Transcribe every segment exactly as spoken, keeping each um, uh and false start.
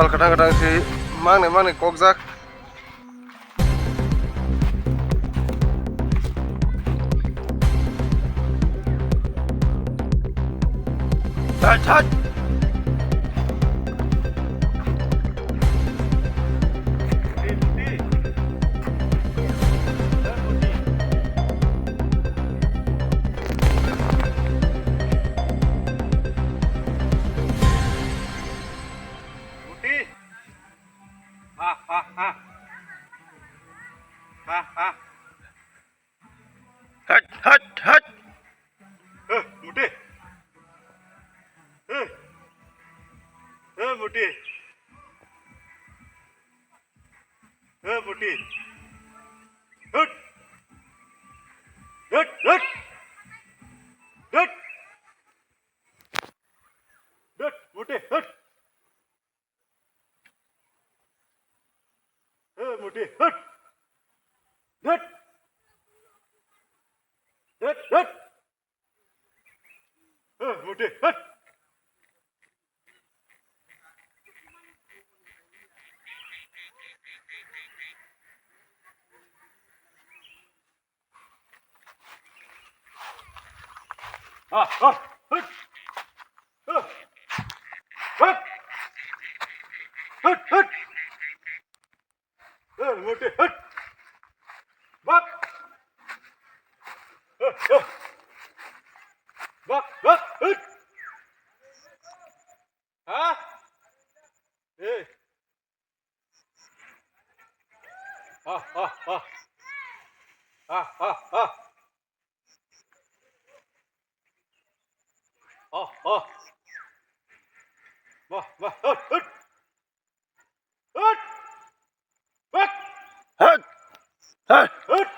Pal kwthang kwthang si mangnai mangnai kokjak. Thai, thai. Muti. Ha, ha, ha. Ha, ha. Hat, hat, hat. Eh, Muti. Eh. Eh, Muti. Eh, Muti. Hut. Hut, hut. Hut. Hut, Muti, hut. Eh, Muti, hut. Hut. Hut, hut. Eh, Muti, hut. Ah, ah, hut. Ah. Hut. Hut, hut. Eh, Muti, hut. Bak. Eh, eh. Bak, bak, hut. Ha? Eh. Ah, ah, ah. Ah, ah, ah. Ah, ah. Wah, wah, hut, hut. Hut. Hut. Hut. Hut.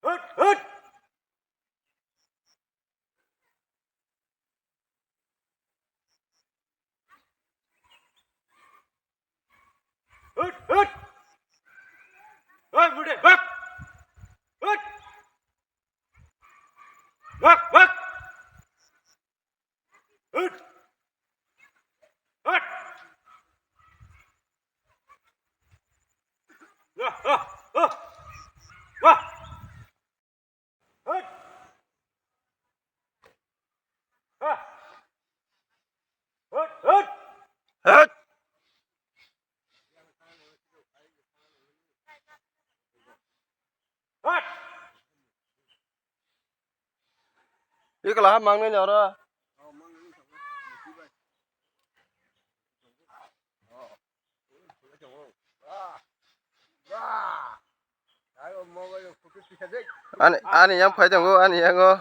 Hut, hut. Hut, hut. Hei, Muti, bak. Hut. Bak, bak. Hut. Hut. Wah, wah, wah. Wah. Hut. Hah. Hut, hut. Hut. Hut. Ikla ha mangnai ni oro. Ani, ani yang phai tongo, ani yango.